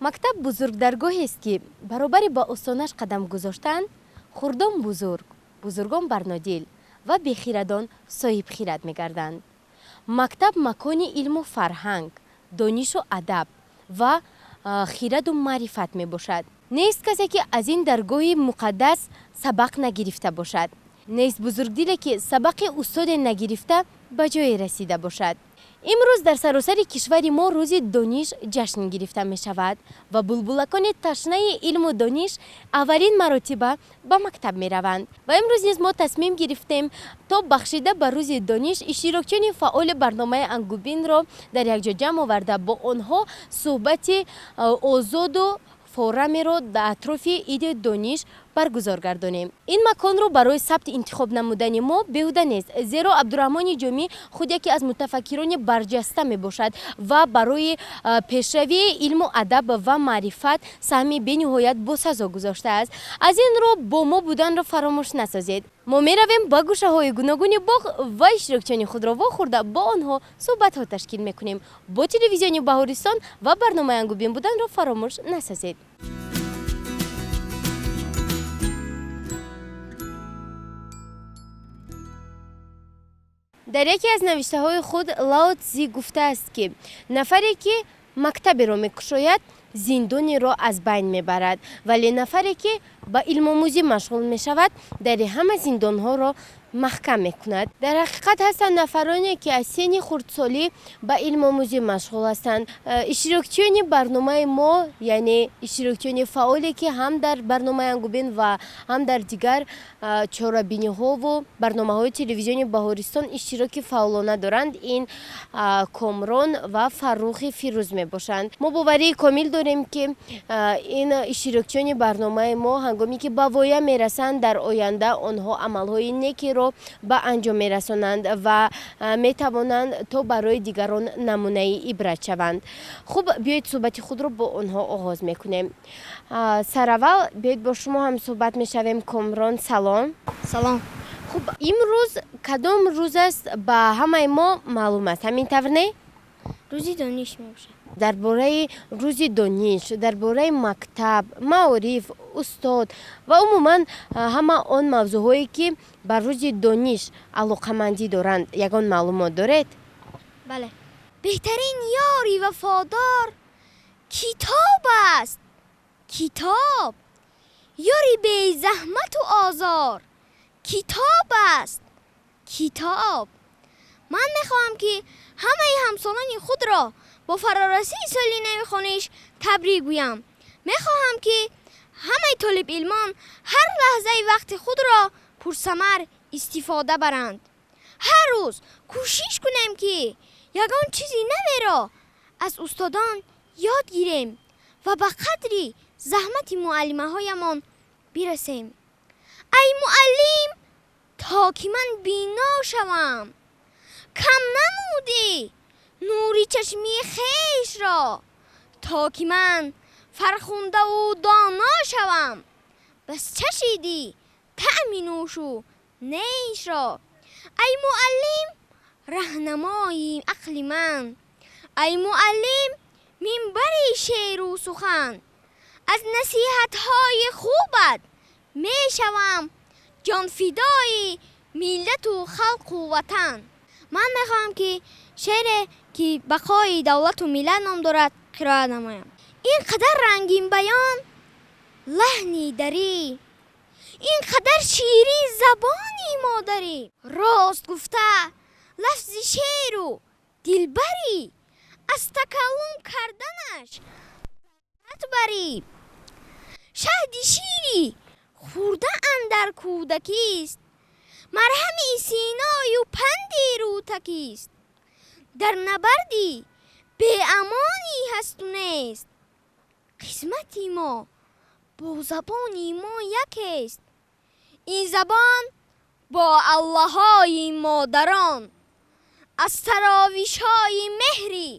Мактаб бузургдаргоҳест, ки баробари ба остонаш қадам гузоштан, хурдон бузург, бузургон барнодил ва бехирадон соҳибхирад мегарданд. Мактаб макони илму фарҳанг, донишу адаб ва хираду маърифат мебошад. Нест касе, ки аз ин даргоҳи муқаддас сабақ нагирифта бошад. Нест бузургдиле, ки сабақи устоде нагирифта ба ҷое расида бошад. Имрӯз дар саросари кишвари мо рӯзи дониш ҷашн гирифта мешавад ва булбулакони ташнаи илму дониш аввалин маротиба ба мактаб мераванд. Ва имрӯз низ мо тасмим гирифтем, то бахшида ба рӯзи дониш иштирокчиёни фаъоли барномаи Ангубинро дар якҷо ҷамъ оварда, бо онҳо суҳбати озоду форамеро дар атрофи иди дониш баргузор гардонем. Ин маконро барои сабт интихоб намудани мо беҳуда нест, зеро Абдураҳмони Ҷомӣ худ яке аз мутафаккирони барҷаста мебошад ва барои пешравии илму адаб ва маърифат саҳми бениҳоят босазо гузоштааст. Аз ин рӯ бо мо буданро фаромӯш насозед. Мо меравем ба гӯшаҳои гуногуни боғ ва иштирокчиёни худро вохӯрда, бо онҳо суҳбатҳо ташкил мекунем. Бо телевизиони Баҳористон ва барномаи Ангубин буданро фаромӯш насозед. Дар яке аз навиштаҳои худ Лао Цзи гуфтааст, ки нафаре, ки мактаберо мекушояд, зиндонеро аз байн мебарад, вале нафаре, ки ба илмомӯзӣ машғул мешавад, дари ҳама зиндонҳоро маҳкам мекунад. Дар ҳақиқат ҳастанд нафароне, ки аз синни хурдсолӣ ба илмомӯзӣ машғул ҳастанд. Иштирокчиёни барномаи мо, яъне иштирокчиёни фаъоле, ки ҳам дар барномаи Ангубин ва ҳам дар дигар чорабиниҳову барномаҳои телевизиони Баҳористон иштироки фаъолона доранд, ин Комрон ва Фаррухи Фирӯз мебошанд. Мо боварии комил дорем, ки ин иштирокчиёни барномаи мо ҳангоме ки ба воя мерасанд, дар оянда онҳо амалҳои некиро ба анҷом мерасонанд ва метавонанд то барои дигарон намунаи ибрат шаванд. Хуб, биёед, суҳбати худро бо онҳо оғоз мекунем. Сараввал биёед, бо шумо ҳам суҳбат мешавем. Комрон, салом. Салом. Хуб, имрӯз кадом рӯз аст, ба ҳамаи мо маълум аст, ҳамин тавр не? Рӯзи дониш мебошад. Дар бораи рӯзи дониш, дар бораи мактаб, маориф, устод ва умуман ҳама он мавзӯъҳое, ки ба рӯзи дониш алоқамандӣ доранд, ягон маълумот доред? Бале. Беҳтарин ёри вафодор китоб аст, китоб. Ёри безаҳмату озор китоб аст, китоб. Ман мехоҳам, ки ҳамаи ҳамсолони худро бо фарорасии соли нави хониш табрик гӯям. Мехоҳам, ки ҳамаи толибилмон ҳар лаҳзаи вақти худро пурсамар истифода баранд. Ҳар рӯз кӯшиш кунем, ки ягон чизи наверо аз устодон ёд гирем ва ба қадри заҳмати муаллимаҳоямон бирасем. Ай муаллим, то ки ман бино шавам, кам намудӣ нури чашми хешро. То ки ман фархундаву доно шавам, бас чашидӣ таъми нӯшу нешро. Ай муаллим, раҳнамои ақли ман, ай муаллим, минбари шеъру сухан, аз насиҳатҳои хубат мешавам ҷонфидои миллату халқу ватан. Ман мехоҳам, ки шеъре, ки Бақои давлату миллат ном дорад, қироат намоям. Ин қадар рангинбаён лаҳни дарӣ, ин қадар ширин забони модарӣ, рост гуфта лафзи шеъру дилбарӣ, аз такаллум карданаш барӣ. Шаҳди шири хӯрда андар кӯдакист, марҳами синою панди рӯтакист. Дар набарди беамонӣ ҳасту нест, қисмати мо бо забони мо якест. Ин забон бо аллаҳои модарон, аз таровишҳои меҳри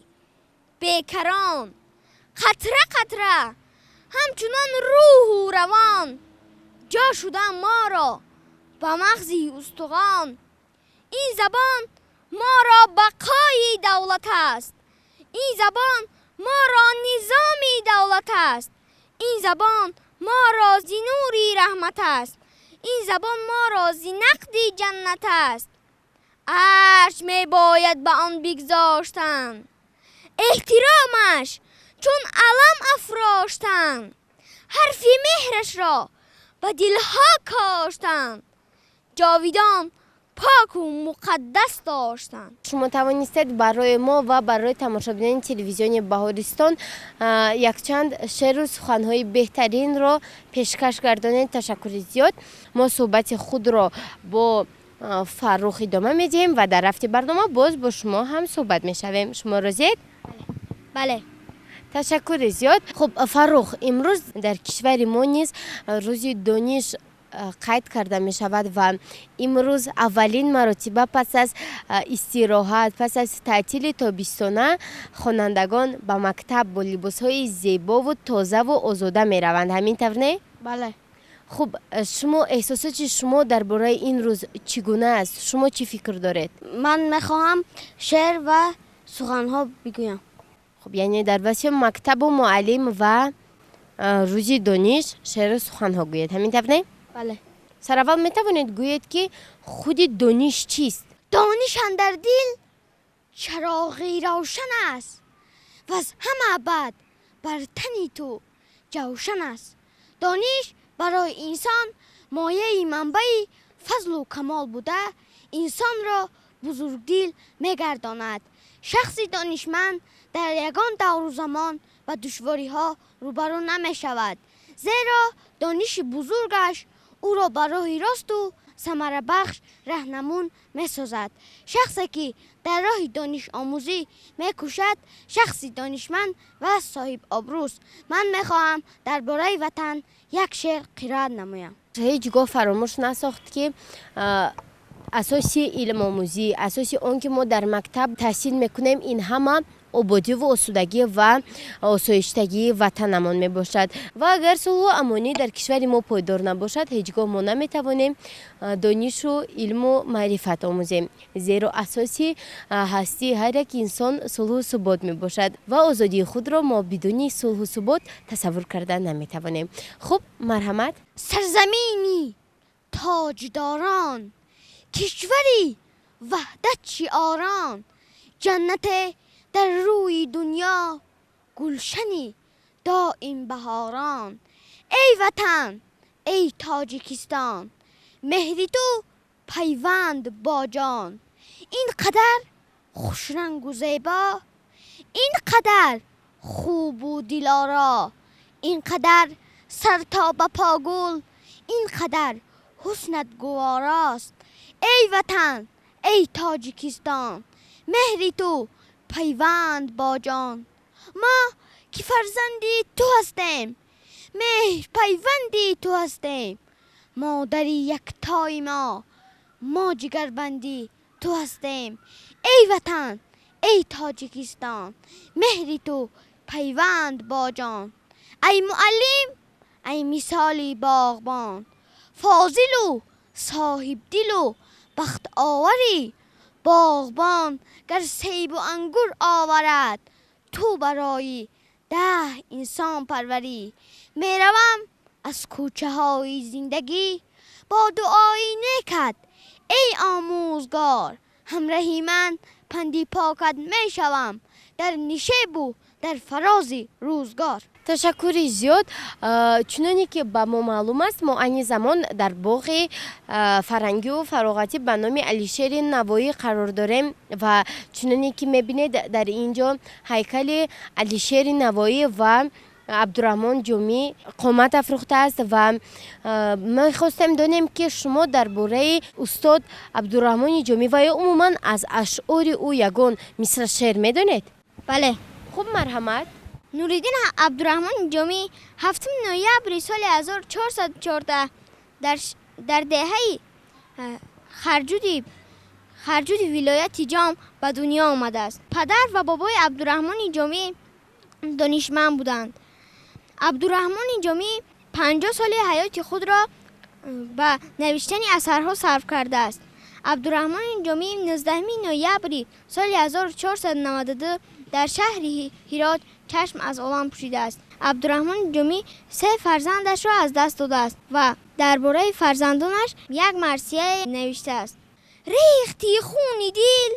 бекарон, қатра қатра ҳамчунон рӯҳу равон ҷо шуда моро ба мағзи устухон. Ин забон моро бақои давлат аст, ин забон моро низоми давлат аст. Ин забон моро зи нури раҳмат аст. Ин забон моро зи нақди ҷаннат аст. Арш мебояд ба он бигзоштан, эҳтиромаш чун алам афроштан, ҳарфи меҳрашро ба дилҳо коштан, ҷовидон поку муқаддас доштан. Шумо тавонистед барои мо ва барои тамошобинони телевизиони Баҳористон якчанд шеъру суханҳои беҳтаринро пешкаш гардонед. Ташаккури зиёд. Мо суҳбати худро бо Фаррух идома медиҳем ва дар рафти барнома боз бо шумо ҳам суҳбат мешавем. Шумо розиед? Бале. Ташаккури зиёд. Хуб, Фаррух, имрӯз дар кишвари мо низ рӯзи дониш қайд карда мешавад ва имрӯз аввалин маротиба пас аз истироҳат, пас аз таътили тобистона хонандагон ба мактаб бо либосҳои зебову тозаву озода мераванд. Ҳамин тавр, не? Бале. Хуб, шумо, эҳсосоти шумо дар бораи ин рӯз чӣ гуна аст? Шумо чӣ фикр доред? Ман мехоҳам шеър ва суханҳо бигӯям. Хуб, яъне дар васфи мактабу муаллим ва рӯзи дониш шеъру суханҳо гӯед, ҳамин тавр, не? Бале. Сараввал метавонед гӯед, ки худи дониш чист? Дониш андар дил чароғи равшан аст, ваз ҳама бад бар тани ту ҷавшан аст. Дониш барои инсон мояи манбаи фазлу камол буда, инсонро бузургдил мегардонад. Шахси донишманд дар ягон давру замон ба душвориҳо рӯбарӯ намешавад, зеро дониши бузургаш ӯро ба роҳи росту самарабахш раҳнамун месозад. Шахсе ки дар роҳи донишомӯзӣ мекӯшад, шахси донишманд ва соҳибобрӯст. Ман мехоҳам дар бораи ватан як шеър қироат намоям. Ҳеҷ гоҳ фаромӯш насохт, ки асоси илмомӯзӣ, асоси он ки мо дар мактаб таҳсил мекунем, ин ҳама ободиву осудагӣ ва осоиштагии ватанамон мебошад. Ва агар сулҳу амонӣ дар кишвари мо пойдор набошад, ҳеҷ гоҳ мо наметавонем донишу илму маърифат омӯзем, зеро асоси ҳастии ҳар як инсон сулҳу субот мебошад ва озодии худро мо бидуни сулҳу субот тасаввур карда наметавонем. Хуб, марҳамат. Сарзамини тоҷдорон, кишвари ваҳдат шиорон, ҷаннате дар рӯи дунё, гулшани доим баҳорон. Эй ватан, эй Тоҷикистон, меҳри ту пайванд бо ҷон. Ин қадар хушрангу зебо, ин қадар хубу дилоро, ин қадар сар то ба по гул, ин қадар ҳуснат гуворост. Эй ватан, эй Тоҷикистон, меҳри ту пайванд бо ҷон. Мо ки фарзанди ту ҳастем, меҳр пайванди ту ҳастем. Модари яктои мо, мо ҷигарбанди ту ҳастем. Эй ватан, эй Тоҷикистон, меҳри ту пайванд бо ҷон. Ай муаллим, ай мисоли боғбон, фозилу соҳибдилу бахтоварӣ. Боғбон гар сейбу ангур оварад, ту барои 10 инсон парварӣ. Меравам аз кӯчаҳои зиндагӣ бо дуои некат, эй омӯзгор. Ҳамраҳи ман панди покат мешавам дар нишебу дар фарози рӯзгор. Ташаккури зиёд. Чуноне ки ба мо маълум аст, мо айни замон дар боғи фарҳангию фароғатӣ ба номи Алишери Навоӣ қарор дорем ва чуноне ки мебинед, дар ин ҷо ҳайкали Алишери Навоӣ ва Абдураҳмон Ҷомӣ қомат афрӯхтааст. Ва мехостем донем, ки шумо дар бораи устод Абдураҳмони Ҷомӣ ва ё умуман аз ашъори ӯ ягон мисра шеър медонед? Бале. Хуб, марҳамат. Нуриддин Абдураҳмони Ҷомӣ 7 ноябри соли 1414 дар деҳаи Харҷуди вилояти Ҷом ба дунё омадааст. Падар ва бобои Абдураҳмони Ҷомӣ донишманд буданд. Абдураҳмони Ҷомӣ 50 соли ҳаёти худро ба навиштани асарҳо сарф кардааст. Абдураҳмони Ҷомӣ 19 ноябри соли 1492 дар шаҳри Ҳирот Чашм аз олам пӯшидааст. Абдураҳмони Ҷомӣ се фарзандашро аз даст додааст ва дар бораи фарзандонаш як марсия навиштааст. Рехти хуни дил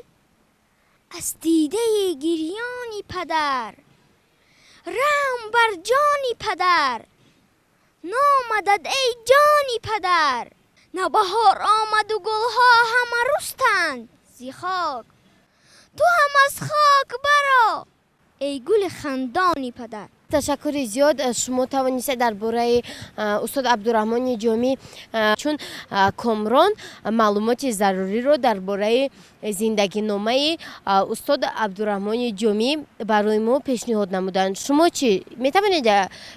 аз дидаи гирёни падар, раҳм бар ҷони падар, номадад эй ҷони падар. Навбаҳор омаду гулҳо ҳама рустанд зи хок, ту ҳам аз хок баро эй гули хандони падар. Ташаккури зиёд. Шумо тавонистед дар бораи устод Абдураҳмони Ҷомӣ чун Комрон маълумоти заруриро дар бораи зиндагиномаи устод Абдураҳмони Ҷомӣ барои мо пешниҳод намуданд. Шумо чӣ метавонед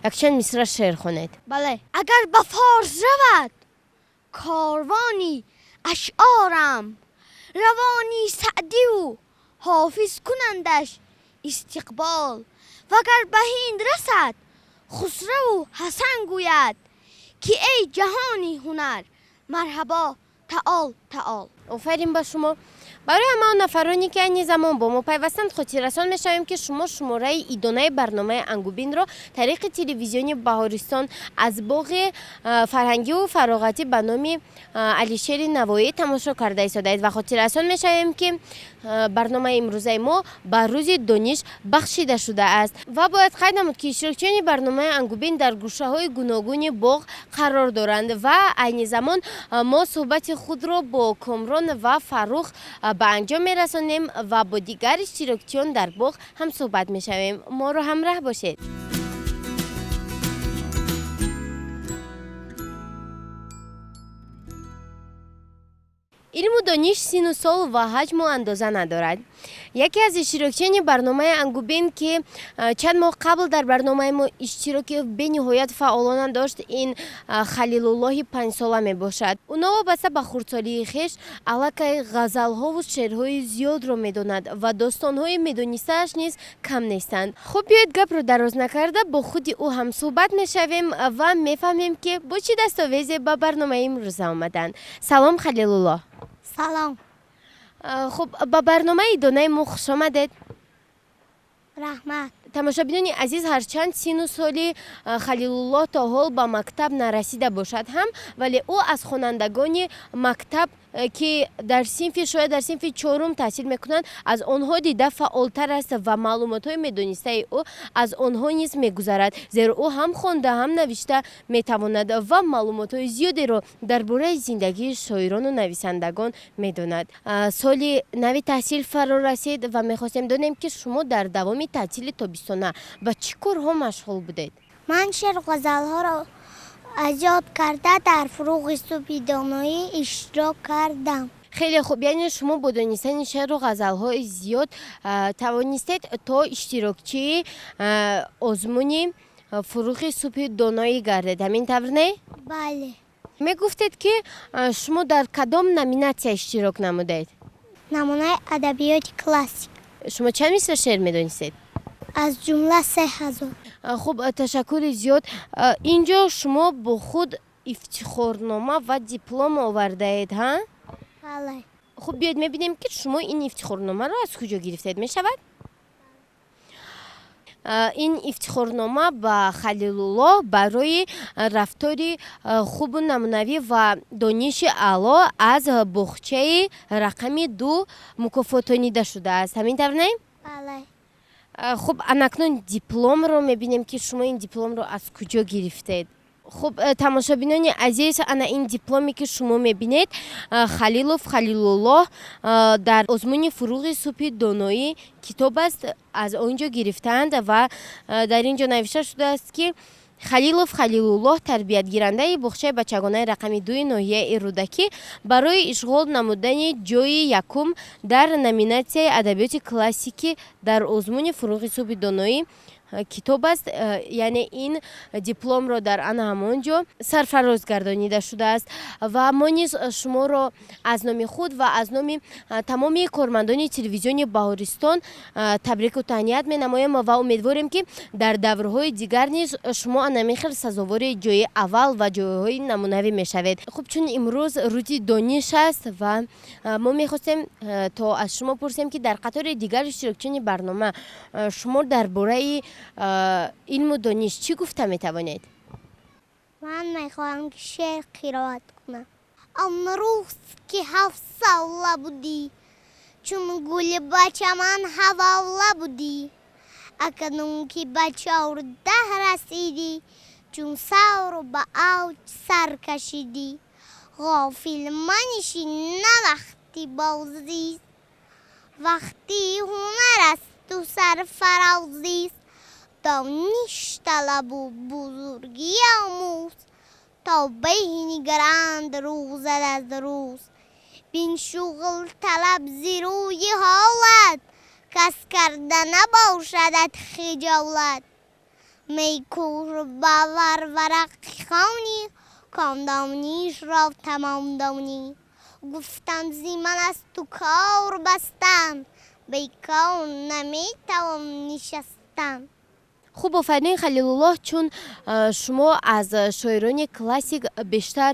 якчанд мисра шеър хонед? Бале. Агар ба форс равад корвони ашъорам, равони Саъдиву Ҳофиз кунандаш истиқбол, вагар ба Ҳинд расад Хусраву Ҳасан гӯяд, ки эй ҷаҳони ҳунар марҳабо, таол таол. Офарин ба шумо. Барои ҳама он нафароне, ки айни замон бо мо пайвастанд, хотиррасон мешавем, ки шумо шумораи идонаи барномаи Ангубинро тариқи телевизиони Баҳористон аз боғи фарҳангиву фароғатӣ ба номи Алишери Навоӣ тамошо карда истодаед ва хотиррасон мешавем, ки барномаи имрӯзаи мо ба рӯзи дониш бахшида шудааст. Ва бояд қайд намуд, ки иштирокчиёни барномаи Ангубин дар гӯшаҳои гуногуни боғ қарор доранд ва айни замон мо суҳбати худро бо Комрон ва Фаррух ба анҷом мерасонем ва бо дигар иштирокчиён дар боғ ҳам суҳбат мешавем. Моро ҳамраҳ бошед. Илму дониш сину сол ва ҳаҷму андоза надорад. Яке аз иштирокчиёни барномаи Ангубин, ки чанд моҳ қабл дар барномаи мо иштироки бениҳоят фаъолона дошт, ин Халилуллоҳи панҷсола мебошад. Ӯ новобаста ба хурдсолии хеш аллакай ғазалҳову шеърҳои зиёдро медонад ва достонҳои медонистааш низ кам нестанд. Хуб, биёед гапро дароз накарда бо худи ӯ ҳам суҳбат мешавем ва мефаҳмем, ки бо чӣ дастовезе ба барномаи имрӯза омаданд. Салом, Халилуллоҳ. Салом. Хуб, ба барномаи идонаи мо хуш омадед. Раҳмат. Тамошобинони азиз, ҳарчанд сину соли Халилуллоҳ то ҳол ба мактаб нарасида бошад ҳам, вале ӯ аз хонандагони мактаб, ки дар синфи, шояд дар синфи чорум таҳсил мекунанд, аз онҳо дида фаъолтар аст ва маълумотҳои медонистаи ӯ аз онҳо низ мегузарад, зеро ӯ ҳам хонда, ҳам навишта метавонад ва маълумотҳои зиёдеро дар бораи зиндагии шоирону нависандагон медонад. Соли нави таҳсил фаро расид ва мехостем донем, ки шумо дар давоми таътили тобистона ба чӣ корҳо машғул будед? Ман шеъру ғазалҳоро аз ёд карда дар Фурӯғи субҳи доноӣ иштирок кардам. Хеле хуб, яъне шумо бо донистани шеъру ғазалҳои зиёд тавонистед то иштирокчии озмуни Фурӯғи субҳи доноӣ гардед, ҳамин тавр не? Бале. Мегуфтед, ки шумо дар кадом номинатсия иштирок намудед? Намунаи адабиёти классик. Шумо чанд мисра шеър медонистед? Аз ҷумла 3000. Хуб, ташаккури зиёд. Инҷо шумо бо худ ифтихорнома ва диплом овардаед, ҳа? Бале. Хуб, биёед мебинем, ки шумо ин ифтихорномаро аз куҷо гирифтед, мешавад? Ин ифтихорнома ба Халилуллоҳ барои рафтори хубу намунавӣ ва дониши аъло аз боғчаи рақами 2 мукофотонида шудааст, ҳамин тавр не? Бале. Хуб, анакнун дипломро мебинем, ки шумо ин дипломро аз куҷо гирифтед. Хуб, тамошобинони азиз, ана ин дипломе, ки шумо мебинед, Халилов Халилуллоҳ дар озмуни Фурӯғи субҳи доноӣ китоб аст, аз он ҷо гирифтаанд ва дар ин ҷо навишта шудааст, ки Халилов Халилуллоҳ, тарбиятгирандаи боғчаи бачагонаи рақами 2-и ноҳияи Рӯдакӣ, барои ишғол намудани ҷойи якум дар номинатсияи адабиёти классикӣ дар озмуни Фурӯғи субҳи доноӣ китоб аст, яъне ин дипломро дар ана ҳамон ҷо сарфароз гардонида шудааст. Ва мо низ шуморо аз номи худ ва аз номи тамоми кормандони телевизиони Баҳористон табрику таҳният менамоем ва умедворем, ки дар даврҳои дигар низ шумо ана ҳамин хел сазовори ҷои аввал ва ҷойҳои намунавӣ мешавед. Хуб, чун имрӯз рӯзи дониш аст ва мо мехостем то аз шумо пурсем, ки дар қатори дигар иштирокчиёни барнома шумо дар бораи илму дониш чӣ гуфта метавонед? Ман мехоҳам ки шеър қироат кунам. Он рӯз ки ҳафтсола будӣ, чун гули бачаман ҳавола будӣ, акнун ки ба 14 расидӣ, чун савр ба авҷ сар кашидӣ. Ғофил манишин, на вақти бозист, вақти ҳунар асту сарфарозист. Дониш талабу бузургӣ омӯз, то беҳ нигаранд рӯзат аз рӯз. Бин шуғл талаб зи рӯи ҳолат, кас карда набошадат хиҷолат. Мекӯш ба варварақи хонӣ, ком донишро тамом донӣ. Гуфтам зи ман аз ту кор бастан, бекор наметавон нишастан. Хуб, офарин, Халилуллоҳ, чун шумо аз шоирони классик бештар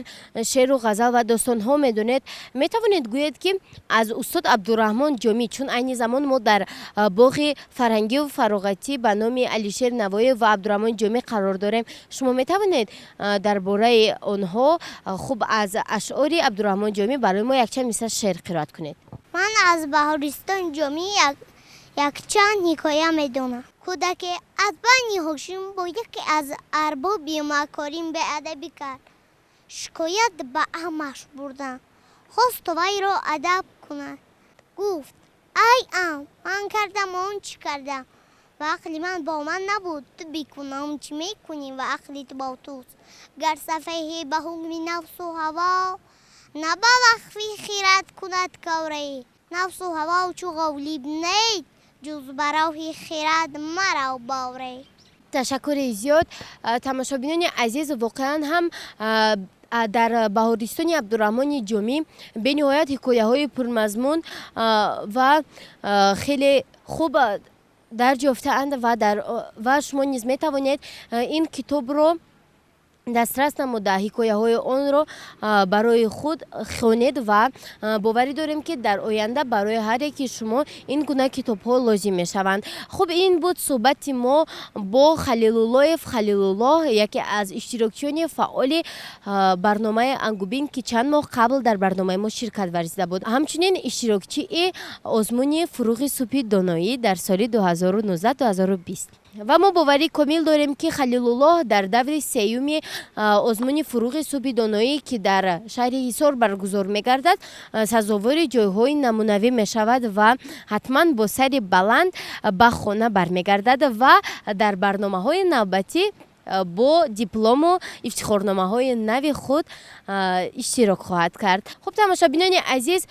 шеъру ғазал ва достонҳо медонед, метавонед гӯед, ки аз устод Абдураҳмон Ҷомӣ, чун айни замон мо дар боғи фарҳангию фароғатӣ ба номи Алишер Навоӣ ва Абдураҳмон Ҷомӣ қарор дорем, шумо метавонед дар бораи онҳо, хуб, аз ашъори Абдураҳмон Ҷомӣ барои мо якчанд мисра шеър қироат кунед? Ман аз Баҳористон Ҷомӣ якчанд ҳикоя медонам. Кӯдаке аз Бани Ҳошим бо яке аз арбоби макорим беадабӣ кард. Шикоят ба аммаш бурданд. Хост вайро адаб кунад. Гуфт: «Ай ам, ман кардам он чӣ кардам ва ақли ман бо ман набуд. Ту бикун он чӣ мекунӣ ва ақли ту бо туст. Гар сафеҳе ба ҳукми нафсу ҳаво, на ба вақфи хирад кунад коре, нафсу ҳаво чу ғолиб нест, ҷуз ба роҳи хирад марав боре». Ташаккури зиёд. Тамошобинони азиз, воқеан ҳам дар Баҳористони Абдураҳмони Ҷомӣ бениҳоят ҳикояҳои пурмазмун ва хеле хуб дарҷ ёфтаанд ва шумо низ метавонед ин китобро дастрас намуда, ҳикояҳои онро барои худ хонед ва боварӣ дорем, ки дар оянда барои ҳар яки шумо ин гуна китобҳо лозим мешаванд. Хуб, ин буд суҳбати мо бо Халилуллоев Халилуллоҳ, яке аз иштирокчиёни фаъоли барномаи Ангубин, ки чанд моҳ қабл дар барномаи мо ширкат варзида буд, ҳамчунин иштирокчии озмуни Фурӯғи субҳи доноӣ дар соли 2019-2020. Ва мо боварӣ комил дорем, ки Халилуллоҳ дар даври сеюми озмуни Фурӯғи субҳи доноӣ, ки дар шаҳри Ҳисор баргузор мегардад, сазовори ҷойҳои намунавӣ мешавад ва ҳатман бо сари баланд ба хона бармегардад ва дар барномаҳои навбатӣ бо диплому ифтихорномаҳои нави худ иштирок хоҳад кард. Хуб, тамошобинони азиз,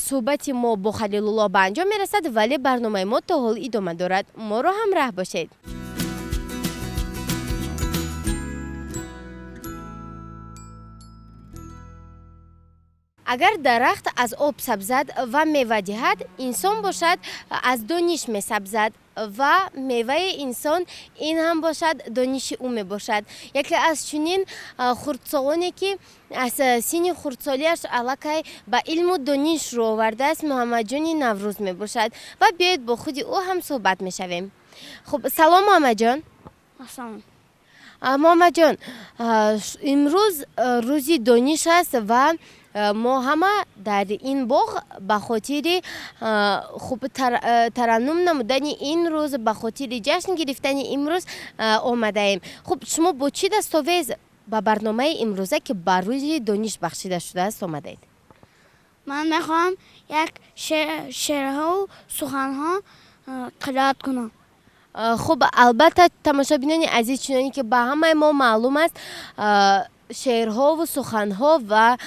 суҳбати мо бо Халилуллоҳ ба анҷом мерасад, вале барномаи мо то ҳол идома дорад. Моро ҳамраҳ бошед. Агар дарахт аз об сабзад ва мева диҳад, инсон бошад аз дониш месабзад ва меваи инсон ин ҳам бошад дониши ӯ мебошад. Яке аз чунин хурдсолоне, ки аз синни хурдсолиаш аллакай ба илму дониш рӯ овардааст, Муҳаммадҷони Наврӯз мебошад ва биёед бо худи ӯ ҳам суҳбат мешавем. Хуб, салом, Муҳаммадҷон. Ассалом. Муҳаммадҷон, имрӯз рӯзи дониш аст ва мо ҳама дар ин боғ ба хотири хуб тараннум намудани ин рӯз, ба хотири ҷашн гирифтани имрӯз омадаем. Хуб, шумо бо чӣ дастовез ба барномаи имрӯза, ки ба рӯзи дониш бахшида шудааст, омадаед? Ман мехоҳам як шеърҳову суханҳо қироат кунам. Хуб, албатта, тамошобинони азиз, чуноне ки ба ҳамаи мо маълум аст, шеърҳову суханҳо ва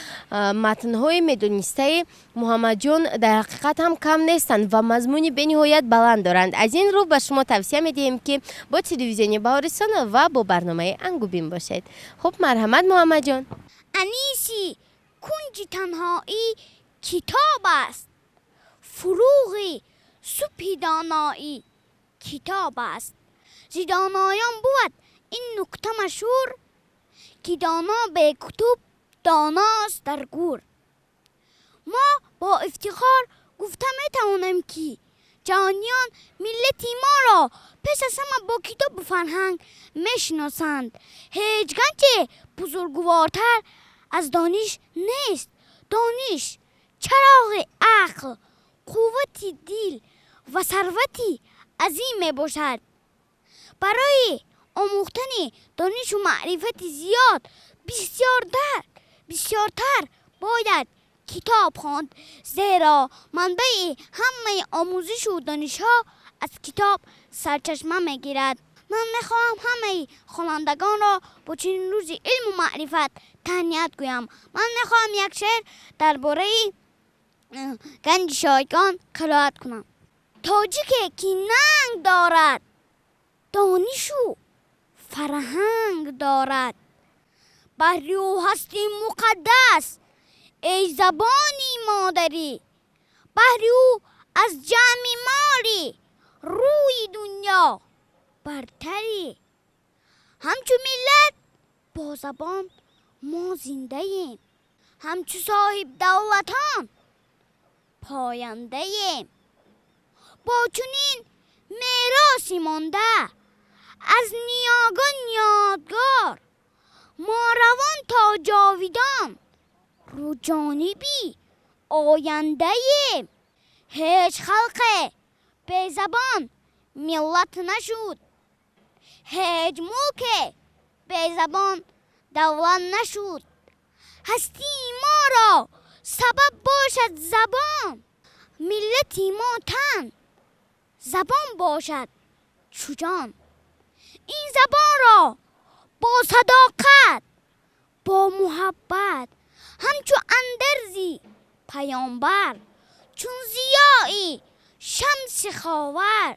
матнҳои медонистаи Муҳаммадҷон дар ҳақиқат ҳам кам нестанд ва мазмуни бениҳоят баланд доранд. Аз ин рӯ ба шумо тавсия медиҳем, ки бо телевизиони Баҳористон ва бо барномаи Ангубин бошед. Хуб, марҳамат, Муҳаммадҷон. Аниси кунҷи танҳоӣ китоб аст, фурӯғи субҳи доноӣ китоб аст. Зи доноён бувад ин нукта машҳур, ки доно бекутуб доност дар гур. Мо бо ифтихор гуфта метавонем, ки Ҷаҳониён миллати моро пеш аз ҳама бо китобу фарҳанг мешиносанд. Ҳеҷ ганҷе бузургвортар аз дониш нест. Дониш чароғи ақл, қуввати дил ва сарвати азим мебошад. Барои омӯхтани донишу маърифати зиёд бисёртар бояд китоб хонд, зеро манбаи ҳамаи омӯзишу донишҳо аз китоб сарчашма мегирад. Ман мехоҳам ҳамаи хонандагонро бо чунин рӯзи илму маърифат таҳният гӯям. Ман мехоҳам як шеър дар бораи ганҷи шойгон қироат кунам. Тоҷике ки нанг дорад, донишу фарҳанг дорад. Баҳри ӯ ҳасти муқаддас, эй забони модарӣ. Баҳри ӯ аз ҷамъи моли рӯи дунё бартарӣ. Ҳамчу миллат бо забон мо зиндаем, ҳамчу соҳибдавлатон пояндаем. Бо чунин мероси монда аз ниёгон ёдгор, мо равон то ҷовидон рӯ ҷониби ояндаем. Ҳеҷ халқе безабон миллат нашуд, ҳеҷ мулке безабон давлат нашуд. Ҳастии моро сабаб бошад забон, миллати мо тан забон бошад чу ҷон. Ин забонро бо садоқат, бо муҳаббат, ҳамчу андарзи паёмбар, чун зиёи шамси ховар,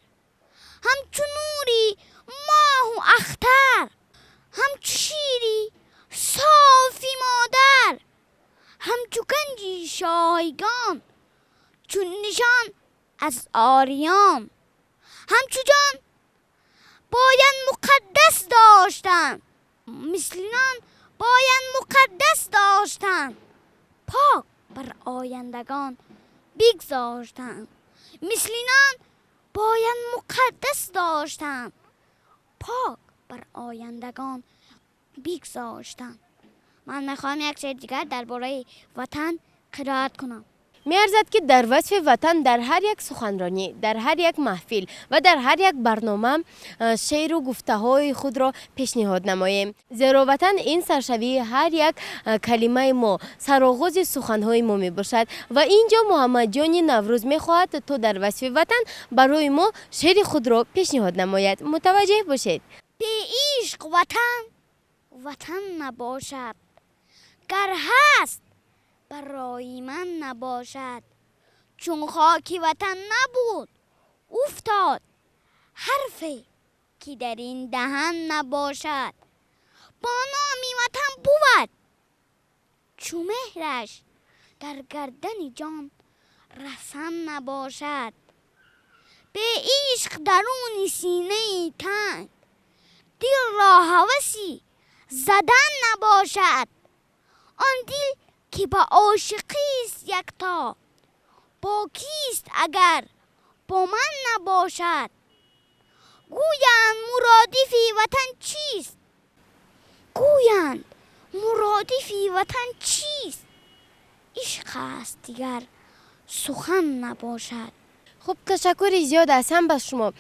ҳамчу нури моҳу ахтар, ҳамчу шири софи модар, ҳамчу ганҷи шойгон, чун нишон аз ориён, ҳамчу ҷон бояд муқаддас доштан, мисли нон бояд муқаддас доштан, пок бар ояндагон бигзоштан. Мисли нон бояд муқаддас доштан, пок бар ояндагон бигзоштан. Ман мехоҳам як шеъри дигар дар бораи ватан қироат кунам. Меарзад, ки дар васфи ватан дар ҳар як суханронӣ, дар ҳар як маҳфил ва дар ҳар як барнома шеъру гуфтаҳои худро пешниҳод намоем, зеро ватан ин саршавии ҳар як калимаи мо, сароғози суханҳои мо мебошад. Ва ин ҷо Муҳаммадҷони Наврӯз мехоҳад, то дар васфи ватан барои мо шеъри худро пешниҳод намояд. Мутаваҷҷеҳ бошед. Беишқ ватан ватан набошад, гар ҳаст барои ман набошад. Чун хоки ватан набуд, уфтод ҳарфе ки дар ин даҳан набошад. Бо номи ватан бувад чу меҳраш дар гардани ҷон расан набошад. Беишқ даруни синаи танг дилро ҳаваси задан набошад. Он дил ки ба ошиқист якто, бо кист агар бо ман набошад? Гӯянд, муродифи ватан чист? Гӯянд, муродифи ватан чист? Ишқ аст, дигар сухан набошад. Хуб, ташаккури зиёд аст ҳам ба шумо.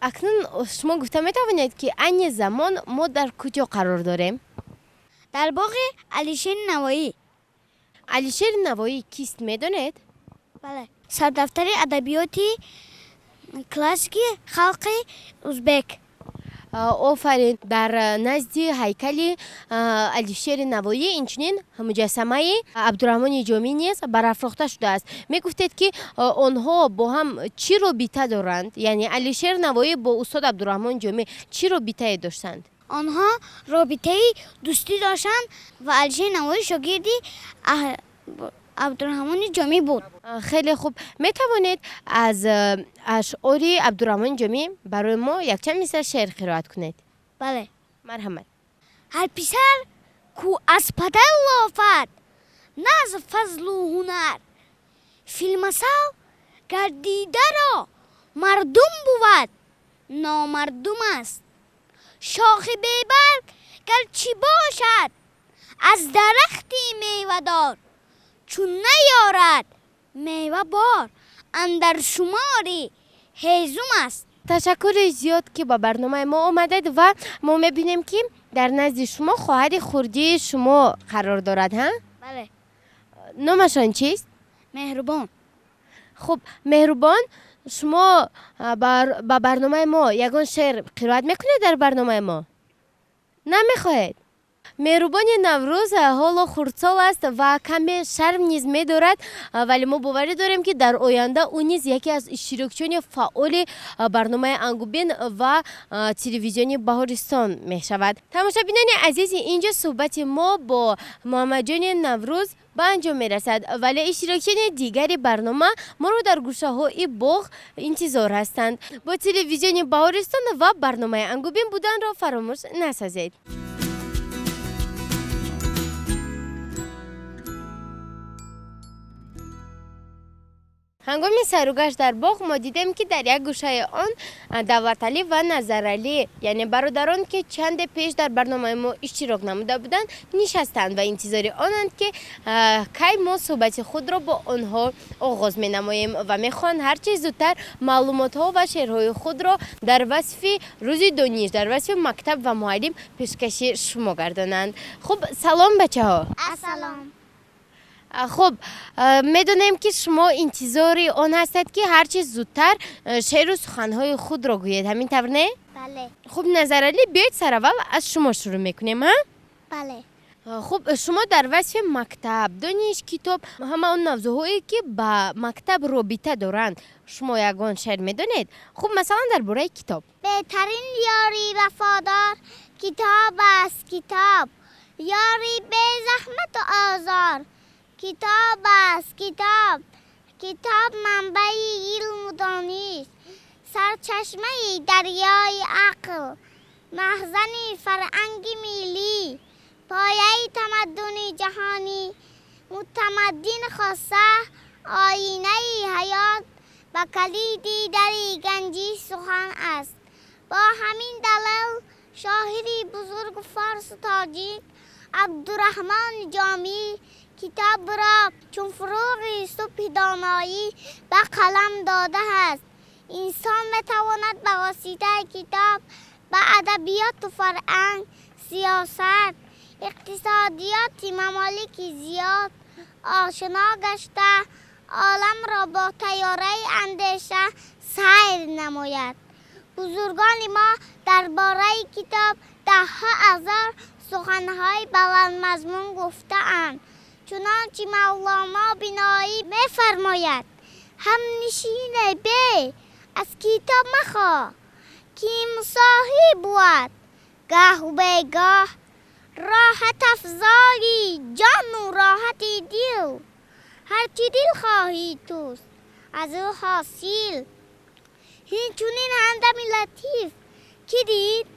Акнун шумо гуфта метавонед, ки айни замон мо дар куҷо қарор дорем? Дар боғи Алишери Навоӣ. Алишери Навоӣ кист, медонед? Бале, сардафтари адабиёти классики халқи узбек. Офарин! Дар назди ҳайкали Алишери Навоӣ инчунин муҷассамаи Абдураҳмони Ҷомӣ низ барафрохта шудааст. Мегуфтед, ки онҳо бо ҳам чӣ робита доранд, яъне Алишери Навоӣ бо устод Абдураҳмони Ҷомӣ чӣ робитае доштанд? Онҳо робитаи дӯстӣ доштанд ва Алишери Навоӣ шогирди Абдураҳмони Ҷомӣ буд. Хеле хуб. Метавонед аз ашъори Абдураҳмони Ҷомӣ барои мо якчанд мисра шеър қироат кунед? Бале. Марҳамат. Ҳар писар ку аз падар лофад, на аз фазлу ҳунар, филмасал Гардидаро мардум бувад, номардум аст. Шохи бебарг гарчи бошад, аз дарахти мевадор, чун наёрад мева бор, андар шумори ҳезум аст. Ташаккури зиёд, ки ба барномаи мо омадед, ва мо мебинем, ки дар назди шумо хоҳари хурдии шумо қарор дорад, ҳа? Бале. Номашон чист? Меҳрубон. Хуб, Меҳрубон, шумо ба барномаи мо ягон шеър қироат мекунед? Дар барномаи мо намехоҳед? Меҳрубони Наврӯз ҳоло хурдсол аст ва каме шарм низ медорад, вале мо боварӣ дорем, ки дар оянда ӯ низ яке аз иштирокчиёни фаъоли барномаи Ангубин ва телевизиони Баҳористон мешавад. Тамошобинони азизи, инҷо суҳбати мо бо Муҳаммадҷони Наврӯз ба анҷом мерасад, вале иштирокчиёни дигари барнома моро дар гӯшаҳои боғ интизор ҳастанд. Бо телевизиони Баҳористон ва барномаи Ангубин буданро фаромӯш насозед. Ҳангоми сайругашт дар боғ мо дидем, ки дар як гӯшаи он Давлаталӣ ва Назаралӣ, яъне бародарон, ки чанде пеш дар барномаи мо иштирок намуда буданд, нишастанд ва интизори онанд, ки кай мо суҳбати худро бо онҳо оғоз менамоем, ва мехоҳанд ҳарчи зудтар маълумотҳо ва шеърҳои худро дар васфи рӯзи дониш, дар васфи мактаб ва муаллим пешкаши шумо гардонанд. Хуб, салом, бачаҳо. Ассалом. Хуб, медонем, ки шумо интизори он ҳастед, ки ҳарчи зудтар шеъру суханҳои худро гӯед, ҳамин тавр, не? Бале. Хуб, Назаралӣ, биёед сараввал аз шумо шурӯъ мекунем, ҳа? Бале. Хуб, шумо дар васфи мактаб, дониш, китоб, ҳама он мавзӯъҳое, ки ба мактаб робита доранд, шумо ягон шеър медонед? Хуб, масалан, дар бораи китоб. Беҳтарин ёри вафодор китоб аст, китоб, ёри безаҳмату озор китоб аст, китоб. Китоб манбаи илму дониш, сарчашмаи дарёи ақл, маҳзани фарҳанги миллӣ, пояи тамаддуни ҷаҳонӣ, мутамаддин хоса, оинаи ҳаёт ва калиди дари ганҷи сухан аст. Бо ҳамин далел шоири бузургу форсу тоҷик Абдураҳмони Ҷомӣ китобро чун фуруғи субҳи доноӣ ба қалам додааст. Инсон метавонад ба воситаи китоб ба адабиёту фарҳанг, сиёсат, иқтисодиёти мамолики зиёд ошино гашта, оламро бо тайёраи андеша сайр намояд. Бузургони мо дар бораи китоб даҳҳо ҳазор суханҳои баландмазмун гуфтаанд. Чунончи Мавлоно Биноӣ мефармояд: ҳамнишине бе аз китоб махоҳ, ки мусоҳиб бувад гаҳу бегоҳ, роҳатафзои ҷону роҳати дил, ҳарчи дил хоҳӣ туст аз ӯ ҳосил. Ҳинчунин ҳамдами латиф, ки дид,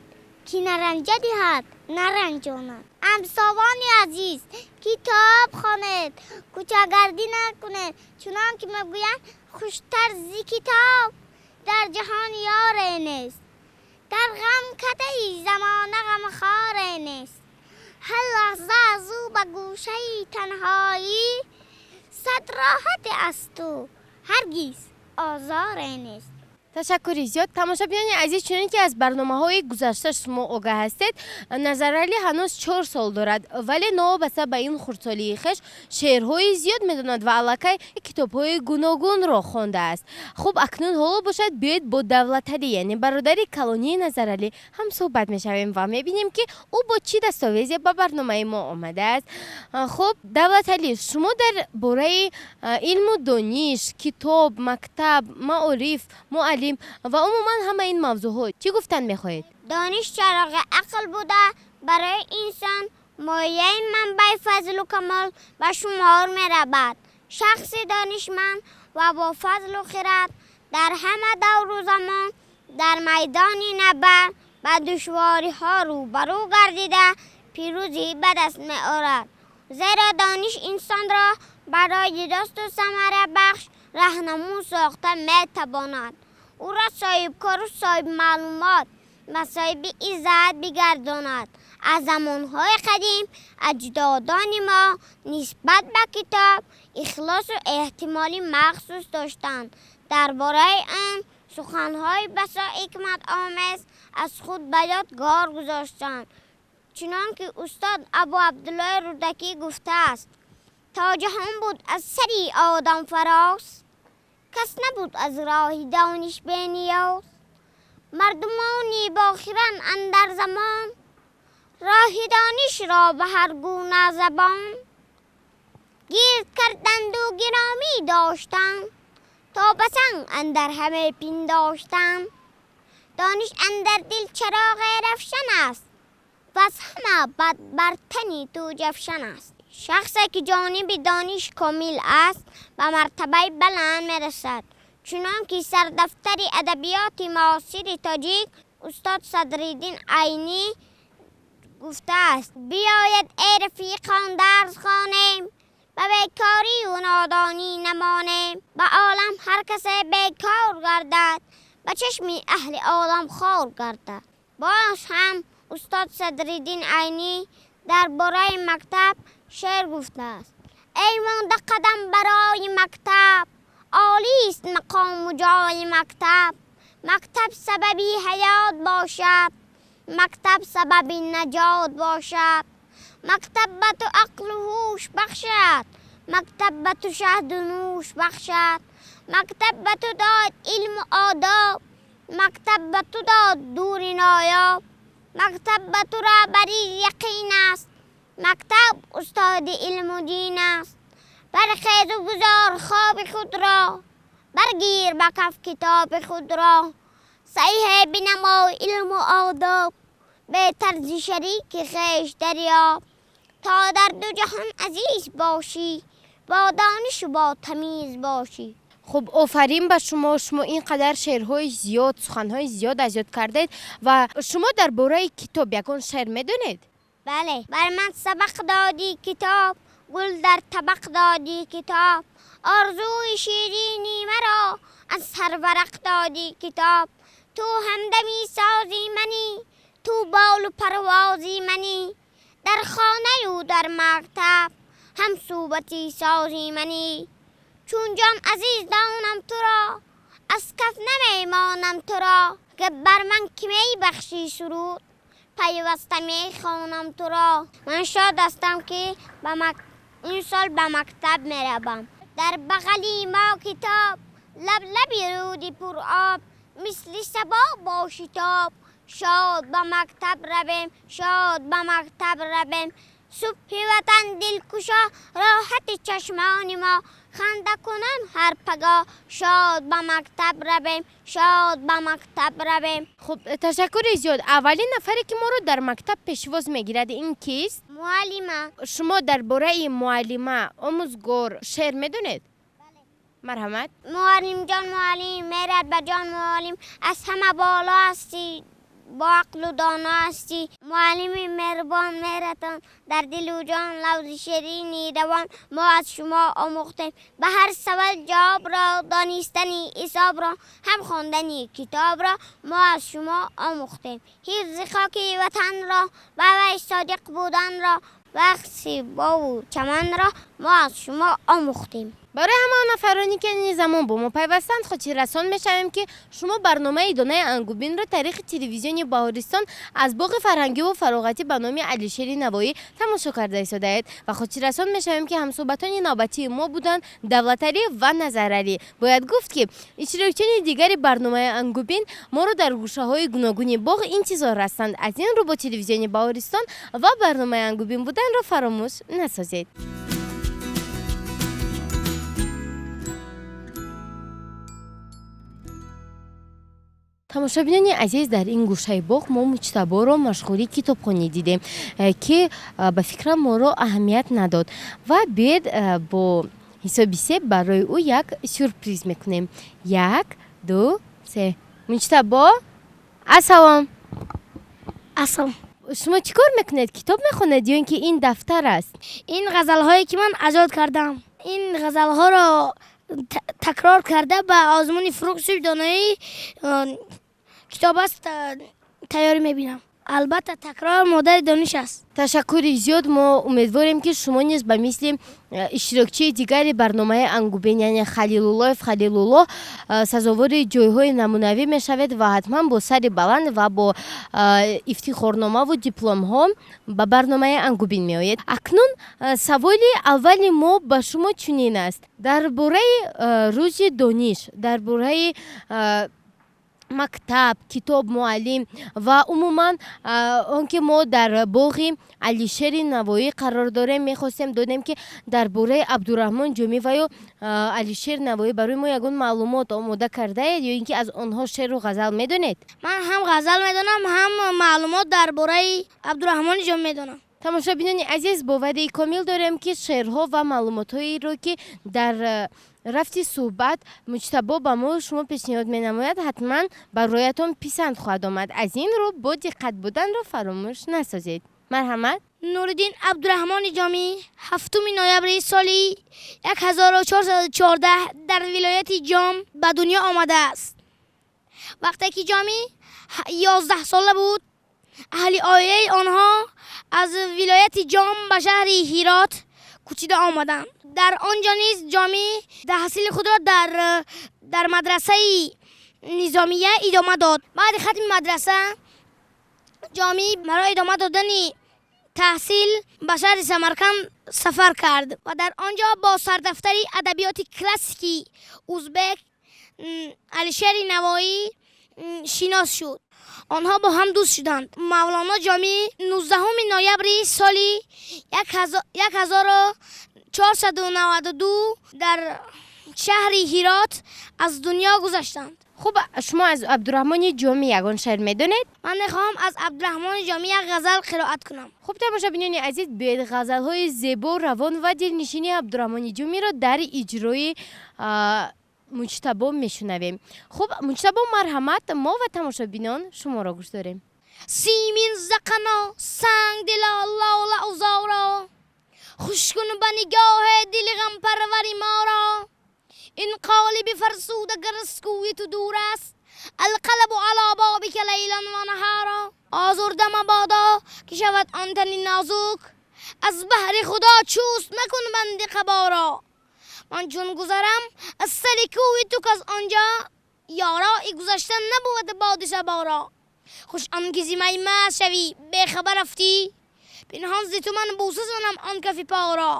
ки наранҷа диҳад, наранҷонад. Ҳамсовони азиз, китоб хонед, кӯчагардӣ накунед, чунон ки мегӯянд, хуштар зи китоб дар ҷаҳон ёре нест, дар ғамкадаи замона ғамхоре нест. Ҳар лаҳза аз ӯ ба гӯшаи танҳоӣ сад роҳате аз ту ҳаргиз озоре нест. Ташаккури зиёд. Тамошобинони азиз, чунон ки аз барномаҳои гузашта шумо огаҳ ҳастед, Назаралӣ ҳанӯз 4 сол дорад, вале новобаста ба ин хурдсолии хеш шеърҳои зиёд медонад ва аллакай китобҳои гуногунро хондааст. Хуб, акнун ҳоло бошад, биёед бо Давлаталӣ, яъне бародари калонии Назаралӣ, ҳам суҳбат мешавем ва мебинем, ки ӯ бо чӣ дастовезе ба барномаи мо омадааст. Хуб, Давлаталӣ, шумо дар бораи илму дониш, китоб, мактаб, маориф, муаллим ва умуман ҳамаи ин мавзӯъҳо чӣ гуфтан мехоҳед? Дониш чароғи ақл буда, барои инсон мояи манбаи фазлу камол ба шумор меравад. Шахси донишманд ва бо фазлу хирад дар ҳама давру замон дар майдони набард ба душвориҳо рӯбарӯ гардида, пирӯзӣ ба даст меорад, зеро дониш инсонро барои дурусту самарабахш Раҳнамун сохта метавонад, ӯро соҳибкору соҳибмаълумот ва соҳиби иззат бигардонад. Аз замонҳои қадим аҷдодони мо нисбат ба китоб ихлосу эҳтимоли махсус доштанд. Дар бораи он суханҳои басо ҳикматомез аз худ ба ёдгор гузоштанд, чунон ки устод Абу Абдуллои Рӯдакӣ гуфтааст: то ҷаҳон буд аз сари одам фароз, кас набуд аз роҳи дониш бениёз. Мардумони бохиран андар замон роҳи донишро ба ҳар гуна забон гирд карданду гиромӣ доштанд, то ба санг андар ҳаме пиндоштанд. Дониш андар дил чароғи равшан аст, ваз ҳама бад бар тани ту ҷавшан аст. Шахсе ки ҷониби дониш комил аст, ба мартабаи баланд мерасад, чунон ки сардафтари адабиёти муосири тоҷик устод Садриддин Айнӣ гуфтааст: биёед, эй рафиқон, дарс хонем, ба бекорию нодонӣ намонем. Ба олам ҳар касе бекор гардад, ба чашми аҳли олам хор гардад. Боз ҳам устод Садриддин Айнӣ дар бораи мактаб шеър гуфтааст: эй монда қадам барои мактаб, олист мақому ҷои мактаб. Мактаб сабаби ҳаёт бошад, мактаб сабаби наҷот бошад. Мактаб ба ту ақлу ҳуш бахшад, мактаб ба ту шаҳду нӯш бахшад. Мактаб ба ту дод илму одоб, мактаб ба ту дод дури ноёб. Мактаб ба ту раҳбари яқин аст, мактаб устоди илму дин аст. Бархезу гузор хоби худро, баргир ба каф китоби худро. Саҳиҳе бинамой илму одоб, бетарзи шарики хеш дарёб. То дар ду ҷаҳон азиз бошӣ, бо донишу бо тамиз бошӣ. Хуб, офарин ба шумо. Шумо ин қадар шеърҳои зиёд, суханҳои зиёд аз ёд кардед. Ва шумо дар бораи китоб ягон шеър медонед? Бале. Бар ман сабақ додӣ китоб, гул дар табақ додӣ китоб. Орзуи ширини маро аз сарварақ додӣ китоб. Ту ҳамдами сози манӣ, ту болу парвози манӣ. Дар хонаю дар мактаб ҳам суҳбати сози манӣ. Чун ҷон азиз донам туро, аз каф намемонам туро. Ки бар ман ки мебахшӣ суруд, пайваста мехонам туро. Ман шод ҳастам, ки ин сол ба мактаб меравам. Дар бағали мо китоб, лаблаби рӯди пуроб, мисли сабо бо шитоб. Шод ба мактаб равем, шод ба мактаб равем. Субҳи ватан дилкушо, роҳати чашмони мо, хандакунон ҳар пагоҳ. Шод ба мактаб равем, шод ба мактаб равем. Хуб, ташаккури зиёд. Аввалин нафаре ки моро дар мактаб пешвоз мегирад, ин кист? Муаллима. Шумо дар бораи муаллима, омӯзгор шеър медонед? Марҳамат. Муаллимҷон муаллим, мерад ба ҷон муаллим, аз ҳама боло ҳастӣ, бо ақлу доно ҳастӣ. Муаллими меҳрубон, меҳратон дар дилу ҷон, лавзи ширини равон мо аз шумо омӯхтем. Ба ҳар савол ҷавобро, донистани ҳисобро, ҳам хондани китобро мо аз шумо омӯхтем. Ҳифзи хоки ватанро, ба вай содиқ буданро, вақти бову чаманро мо аз шумо омӯхтем. Барои ҳама он нафароне ки ин замон бо мо пайвастанд, хотиррасон мешавем, ки шумо барномаи донаи ангубинро тариқи телевизиони Баҳористон аз боғи фарҳангиву фароғатӣ ба номи Алишери Навоӣ тамошо карда истодаед. Ва хотиррасон мешавем, ки ҳамсӯҳбатони навбатии мо буданд Давлаталӣ ва Назаралӣ. Бояд гуфт, ки иштирокчиёни дигари барномаи ангубин моро дар гӯшаҳои гуногуни боғ интизор ҳастанд. Аз ин рӯ бо телевизиони Баҳористон ва барномаи ангубин буданро фаромӯш насозед. Тамошобинони азиз, дар ин гӯшаи боғ мо Муҷтаборо машғули китобхонӣ дидем, ки ба фикрам моро аҳамият надод. Ва биед, бо ҳисоби се барои ӯ як сюрприз мекунем. Як, ду, се. Муҷтабо, ассалом. Ассалом. Шумо чӣ кор мекунед? Китоб мехонед ё ин ки ин дафтар аст? Ин ғазалҳое ки ман эҷод кардам, ин ғазалҳоро Такрор карда ба озмуни Фурӯғи субҳи доноӣ китоб аст тайёрӣ мебинам. Албатта, такрор модари дониш аст. Ташаккури зиёд. Мо умедворем, ки шумо низ ба мисли иштирокчии дигари барномаи Ангубин, яъне Халилуллоев Халилулло, сазовори ҷойҳои намунавӣ мешавед ва ҳатман бо сари баланд ва бо ифтихорномаву дипломҳо ба барномаи Ангубин меоед. Акнун саволи аввали мо ба шумо чунин аст: дар бораи рӯзи дониш, дар бораи мактаб, китоб, муаллим ва умуман он ки мо дар боғи Алишери Навоӣ қарор дорем, мехостем донем, ки дар бораи Абдураҳмон Ҷомӣ ва ё Алишер Навоӣ барои мо ягон маълумот омода кардаед ё ин ки аз онҳо шеъру ғазал медонед? Ман ҳам ғазал медонам, ҳам маълумот дар бораи Абдураҳмони Ҷомӣ медонам. Тамошобинони азиз, боварии комил дорем, ки шеърҳо ва маълумотҳоеро, ки дар рафти суҳбат Муҷтабо ба мо шумо пешниҳод менамояд, ҳатман бароятон писанд хоҳад омад. Аз ин рӯ бо диққат буданро фаромӯш насозед. Марҳамат. Нуриддин Абдураҳмони Ҷомӣ 7 ноябри соли 1414 дар вилояти Ҷом ба дунё омадааст. Вақте ки Ҷомӣ 11 сола буд, аҳли оилаи онҳо аз вилояти Ҷом ба шаҳри Ҳирот кӯчида омаданд. Дар он ҷо низ Ҷомӣ таҳсили худро дар мадрасаи Низомия идома дод. Баъди хатми мадраса Ҷомӣ барои идома додани таҳсил ба шаҳри Самарқанд сафар кард ва дар он ҷо бо сардафтари адабиёти классикии узбек Алишери Навоӣ шинос шуд. Онҳо бо ҳам дӯст шуданд. Мавлоно Ҷомӣ 19 ноябри соли 1492 дар шаҳри Ҳирот аз дунё гузаштанд. Хуб, шумо аз Абдураҳмони Ҷомӣ ягон шеър медонед? Ман мехоҳам аз Абдураҳмони Ҷомӣ як ғазал қироат кунам. Хуб, тамошобинони азиз, биёед ғазалҳои зебо, равон ва дилнишини Абдураҳмони Ҷомиро дар иҷрои Муҷтабо мешунавем. Хуб, Муҷтабо, марҳамат, мо ва тамошобинон шуморо гӯш дорем. Симин зақано санг дила лола узоро, хуш кун ба нигоҳе дили ғампарвари моро. Ин қолиби фарсуда гар аз кӯи ту дур аст, алқалабу ало бобика лайлан ва наҳаро. Озурда мабодо, ки шавад он тани нозук, аз баҳри Худо чӯст макун банди қаборо. Ман чун гузарам аз сари кӯи ту, каз он ҷо ёрои гузаштан набуд боди саборо. Хуш он ки зи май маст шавӣ, бехабар афтӣ, пинҳон зи ту ман бӯса занам он кафи поро.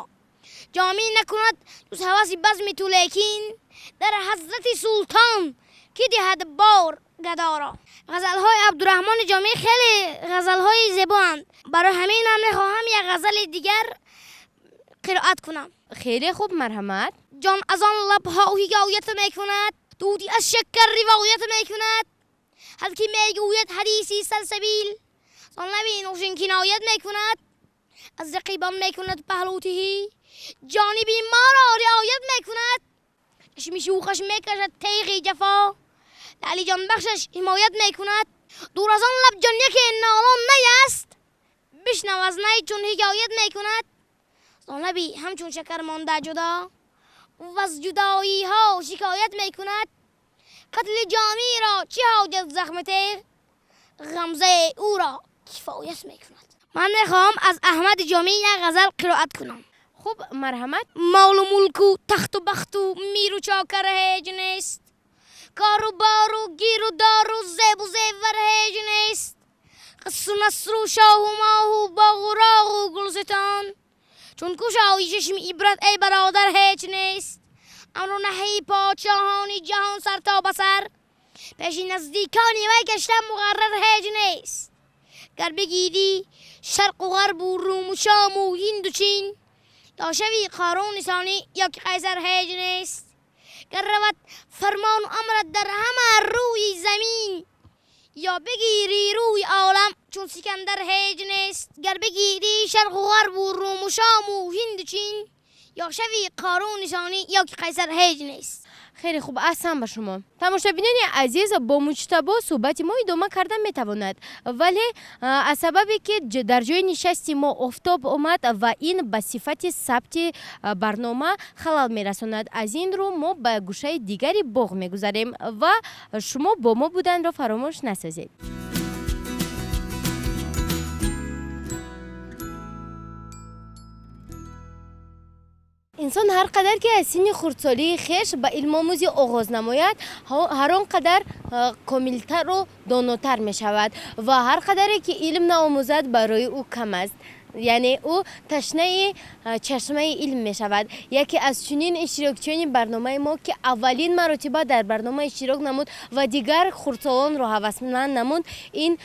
Ҷомӣ накунад ҷуз ҳаваси базми ту, лекин дар ҳазрати султон ки диҳад бор гадоро. Ғазалҳои Абдураҳмони Ҷомӣ хеле ғазалҳои зебоанд. Барои ҳамин ман мехоҳам як ғазали дигар қироат кунам. Хеле хуб, марҳамат. Ҷон аз он лабҳо ҳикоят мекунад, тӯтӣ аз шакар ривоят мекунад. Ҳар ки мегӯяд ҳадиси Салсабил, зон лаби нӯшин киноят мекунад. Аз рақибон мекунад паҳлӯтиҳӣ, ҷониби моро риоят мекунад. Чашми шӯхаш мекашад теғи ҷафо, лаъли ҷонбахшаш ҳимоят мекунад. Дур аз он лаб ҷон яке нолон най аст, бишнав аз най чун ҳикоят мекунад. Зон лаби ҳамчун шакар монда ҷудо, ваз ҷудоиҳо шикоят мекунад. Қатли Ҷомиро чӣ ҳоҷат захми теғ, ғамзаи ӯро кифоят мекунад. Ман мехоҳам аз Аҳмади Ҷомӣ як ғазал қироат кунам. Хуб, марҳамат. Молу мулку тахту бахту миру чокар ҳеҷ нест, кору бору гиру дору зебу зевар ҳеҷ нест. Қасру насру шоҳу моҳу боғу роғу гулситон, чун кушои чашми ибрат, эй бародар, ҳеҷ нест. Амру наҳии подшоҳони ҷаҳон сар то ба сар, пеши наздикони вай гашта муқаррар ҳеҷ нест. Гар бигирӣ шарқу ғарбу руму шому ҳинду чин, ё шави Қоруни сонӣ ё ки Қайсар ҳеҷ нест. Гар равад фармону амрат дар ҳама рӯи замин, ё бигирӣ рӯи олам чун Сикандар ҳеҷ нест. Гар бигирӣ шарқу ғарбу руму шому ҳинду чин, ё шави Қоруни сонӣ ё ки Қайсар ҳеҷ нест. Хеле хуб, аҳсан ба шумо. Тамошобинони азиз, бо Муҷтабо суҳбати мо идома карда метавонад, вале аз сабабе ки дар ҷои нишасти мо офтоб омад ва ин ба сифати сабти барнома халал мерасонад, аз ин рӯ мо ба гӯшаи дигари боғ мегузарем ва шумо бо мо буданро фаромӯш насозед. Инсон ҳар қадар ки аз синни хурдсолии хеш ба илмомӯзӣ оғоз намояд, ҳар он қадар комилтару донотар мешавад ва ҳар қадаре ки илм наомӯзад, барои ӯ кам аст, яъне ӯ ташнаи чашмаи илм мешавад. Яке аз чунин иштирокчиёни барномаи мо, ки аввалин маротиба дар барнома иштирок намуд ва дигар хурдсолонро ҳавасманд намуд, ин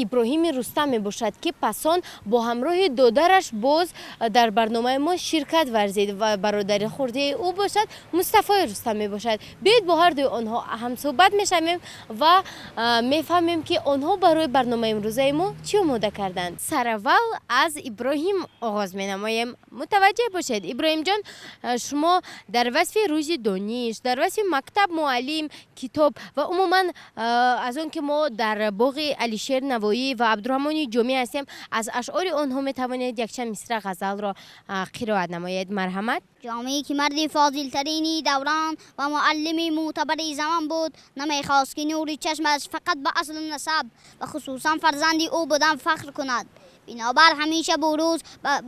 Иброҳими Рустам мебошад, ки пасон бо ҳамроҳи додараш боз дар барномаи мо ширкат варзид ва бародари хурдии ӯ бошад Мустафои Рустам мебошад. Биёед, бо ҳардуи онҳо ҳамсӯҳбат мешавем ва мефаҳмем, ки онҳо барои барномаи имрӯзаи мо чӣ омода карданд. Сараввал аз Иброҳим оғоз менамоем. Мутаваҷҷеҳ бошед, Иброҳимҷон, шумо дар васфи рӯзи дониш, дар васфи мактаб, муаллим, китоб ва умуман аз он ки мо дар боғи Алишер Навоӣ ва Абдураҳмони Ҷомӣ ҳастем, аз ашъори онҳо метавонед якчанд мисра ғазалро қироат намоед. Марҳамат. Ҷомӣ, ки марди фозилтарини даврон ва муаллими мӯътабари замон буд, намехост, ки нури чашмаш фақат ба аслу насаб ва хусусан фарзанди ӯ будан фахр кунад. Бинобар ҳамеша бурӯз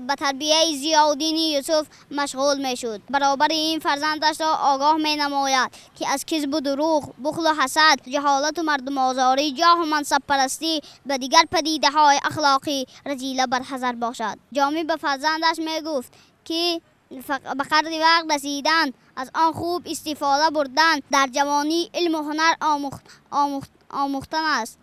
ба тарбияи Зиёддини Юсуф машғул мешуд. Баробари ин фарзандашро огоҳ менамояд, ки аз кизбу дурӯғ, бухлу ҳасад, ҷаҳолату мардумозорӣ, ҷоҳу мансабпарастӣ ба дигар падидаҳои ахлоқӣ разила барҳазар бошад. Ҷомӣ ба фарзандаш мегуфт, ки ба қадри вақт расидан, аз он хуб истифода бурдан дар ҷавонӣ илму ҳунар омӯхтан аст.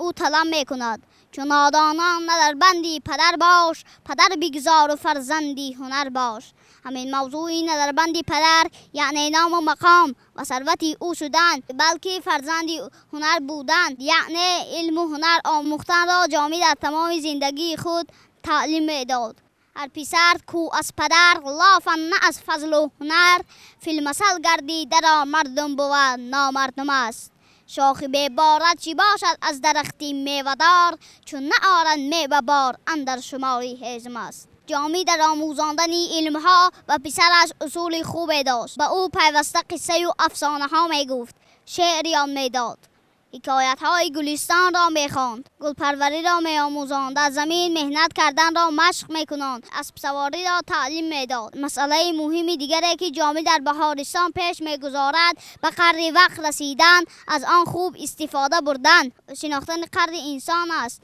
Ӯ талаб мекунад: чу нодонон на дар банди падар бош, падар бигзору фарзанди ҳунар бош. Ҳамин мавзӯи на дар банди падар, яъне ному мақом ва сарвати ӯ шудан, балки фарзанди ҳунар будан, яъне илму ҳунар омӯхтанро Ҷомӣ дар тамоми зиндагии худ таълим медод. Ҳар писар кӯ аз падар лофан на аз фазлу ҳунар, филмасал гардидаро мардум бувад номардум аст. Шохи беборат чӣ бошад аз дарахти мевадор, чун наорад мева бор андар шумори ҳезм аст. Ҷомӣ дар омӯзондани илмҳо ба писараш усули хубе дошт. Ба ӯ пайваста қиссаю афсонаҳо мегуфт, шеър ёд медод, ҳикоятҳои Гулистонро мехонд, гулпарвариро меомӯзонд, дар замин меҳнат карданро машқ мекунонд, аспсавориро таълим медод. Масъалаи муҳими дигаре, ки Ҷомӣ дар Баҳористон пеш мегузорад, ба қадри вақт расидан, аз он хуб истифода бурдан, шинохтани қадри инсон аст.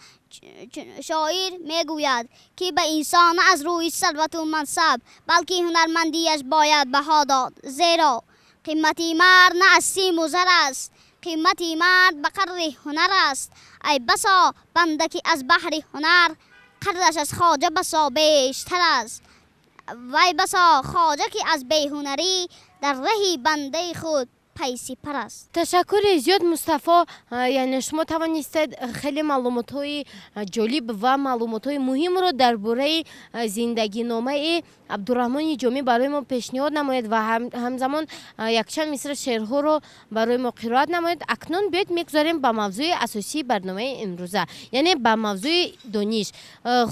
Шоир мегӯяд, ки ба инсон на аз рӯи сарвату мансаб, балки ҳунармандиаш бояд баҳо дод, зеро қимати мард на аз симу зар аст, қимати мард ба қадри ҳунар аст. Ай басо банда, ки аз баҳри ҳунар қадраш аз хоҷа басо бештар аст, вай басо хоҷа, ки аз беҳунарӣ дар раҳи бандаи худ пайсипар аст. Ташаккури зиёд, Мустафо. Яъне шумо тавонистед хеле маълумотҳои ҷолиб ва маълумотҳои муҳимро дар бораи зиндагиномаи Абдураҳмони Ҷомӣ барои мо пешниҳод намоед ва ҳамзамон якчанд мисра шеърҳоро барои мо қироат намоед. Акнун биёед, мегузарем ба мавзӯи асосии барномаи имрӯза, яъне ба мавзӯи дониш.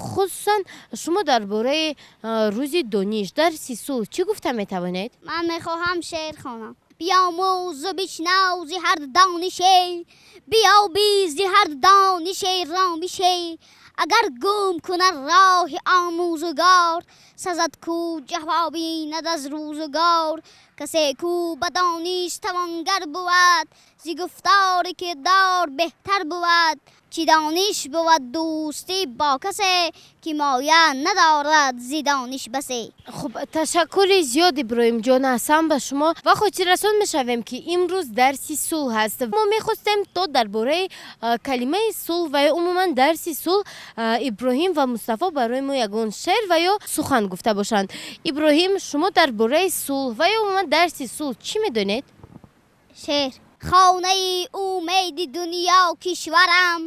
Хусусан шумо дар бораи рӯзи дониш, дарси сулҳ чӣ гуфта метавонед? Ман мехоҳам шеър хонам. Биомӯзу бишнав зи ҳар донише, биёбӣ зи ҳар донише ромише. Агар гум кунад роҳи омӯзгор, сазад кӯ ҷафо бинад аз рӯзгор. Касе кӯ ба дониш тавонгар бувад, зи гуфтори кирдор беҳтар бувад. Чӣ дониш бувад дӯстӣ бо касе, ки моя надорад зи дониш басе. Хуб, ташаккури зиёд, Иброҳимҷон, аҳсан ба шумо. Ва хотиррасон мешавем, ки имрӯз дарси сулҳ ҳаст. Мо мехостем, то дар бораи калимаи сулҳ ва ё умуман дарси сулҳ Иброҳим ва Мустафо барои мо ягон шеър ва ё сухан гуфта бошанд. Иброҳим, шумо дар бораи сулҳ ва ё умуман дарси сулҳ чӣ медонед? Шеър. Хонаи умеди дунё кишварам,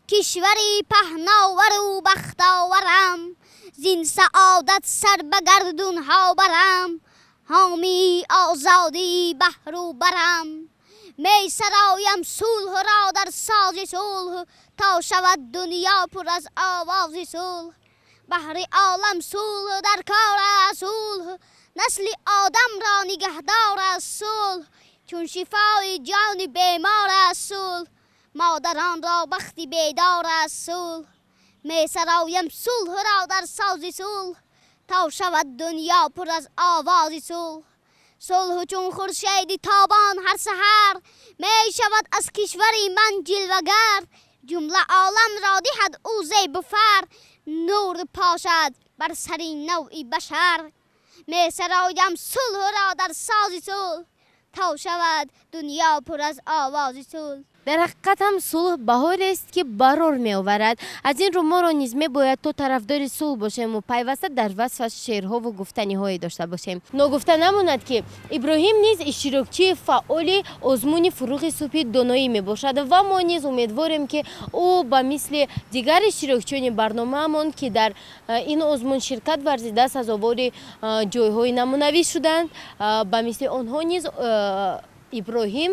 кишвари паҳновару бахтоварам. Зин саодат сар ба гардунҳо барам. Ҳомии озодии баҳру барам. Месароям сулҳро дар сози сулҳ, то шавад дунё пур аз овози сулҳ. Баҳри олам сулҳ дар кор аст, сулҳ насли одамро нигаҳдор аст, сулҳ чун шифои ҷони бемор аст, сулҳ модаронро бахти бедор аст, сулҳ. Месароям сулҳро дар сози сулҳ, то шавад дунё пур аз овози сулҳ. Сулҳ чун хуршеди тобон ҳар саҳар мешавад аз кишвари ман ҷилвагар. Ҷумла оламро диҳад ӯ зебу фар, нур пошад бар сари навъи башар. Месароям сулҳро дар сози сулҳ, то шавад дунё пур аз овози сулҳ. Дар ҳақиқат ҳам сулҳ баҳорест, ки барор меоварад. Аз ин рӯ моро низ мебояд то тарафдори сулҳ бошему пайваста дар васфаш шеърҳову гуфтаниҳое дошта бошем. Ногуфта намонад, ки Иброҳим низ иштирокчии фаъоли озмуни «Фурӯғи субҳи доноӣ» мебошад ва мо низ умедворем, ки ӯ ба мисли дигар иштирокчиёни барномаамон, ки дар ин озмун ширкат варзида, сазовори ҷойҳои намунавӣ шуданд, ба мисли онҳо низ Иброҳим